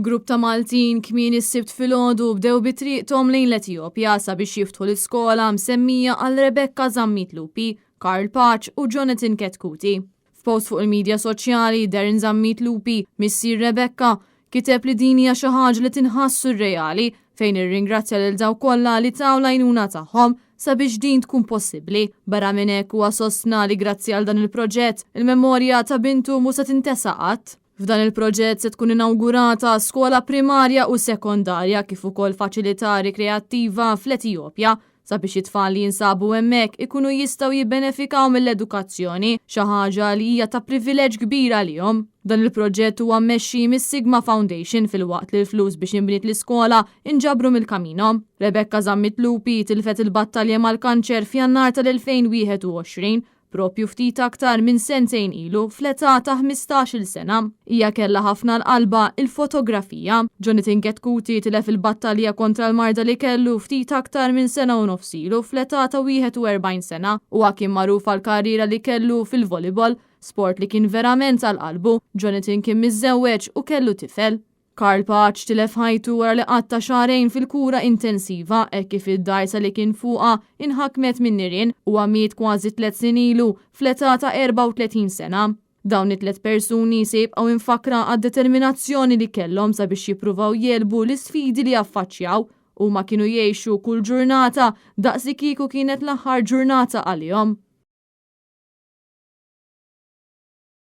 Grupp ta' Maltin kmieni s-Sibt filgħodu bdew bi triqthom lejn l-Etjopja sabiex jiftħu l-iskola msemmija għal Rebecca Zammit Lupi, Karl Pace u Jonathan Chetcuti. F'post fuq il-midja soċjali, Darren Zammit Lupi, missier Rebecca, kiteb li din hija xi ħaġa li tinħass surreali fejn irringrazzja lil dawk kollha li taw l-għajnuna tagħhom sabiex din tkun possibbli. Barra minn hekk huwa sostna li grazzi għal dan il-proġett, il-memorja ta' bintu mhu se tintesa qatt. F'dan il-proġett se tkun inawgurata skola primarja u sekondarja kif ukoll faċilità rikreattiva fl-Etijopja sabiex it-tfal li jinsabu hemmhekk ikunu jistgħu jibbenefikaw mill-edukazzjoni, xi ħaġa li hija ta' privileġġ kbir għalihom. Dan il-proġett huwa mmexxi mis-Sigma Foundation filwaqt li l-flus biex inbniet l-iskola inġabru mill-Camino. Rebecca Zammit Lupi tilfet il-battalja mal-kanċer f'Jannar tal-2021 Propju ftit aktar minn sentejn ilu, fl-età ta' 15-il sena. Hija kellha ħafna għal qalbha il-fotografija. Jonathan Chetcuti tilef il-battalja kontra l-marda li kellu ftit aktar minn sena u nofs ilu fl-età ta' 41 sena. Huwa kien magħruf għall-karriera li kellu fil-volleyball, sport li kien verament għal qalbu. Jonathan kien miżżewweġ u kellu tifel. Karl Pace tilef ħajtu wara li qatta' xahrejn fil-kura intensiva hekk kif id-dgħajsa li kien fuqha inħakmet min-nirien. Huwa miet kważi tlett snin ilu fl-età ta' 34 sena. Dawn it-tlett persuni se jibqgħu imfakkra għad-determinazzjoni li kellhom sabiex jippruvaw jegħlbu l-isfidi li affaċċjaw. Huma kienu jgħixu kull ġurnata daqs li kieku kienet l-aħħar ġurnata għalihom.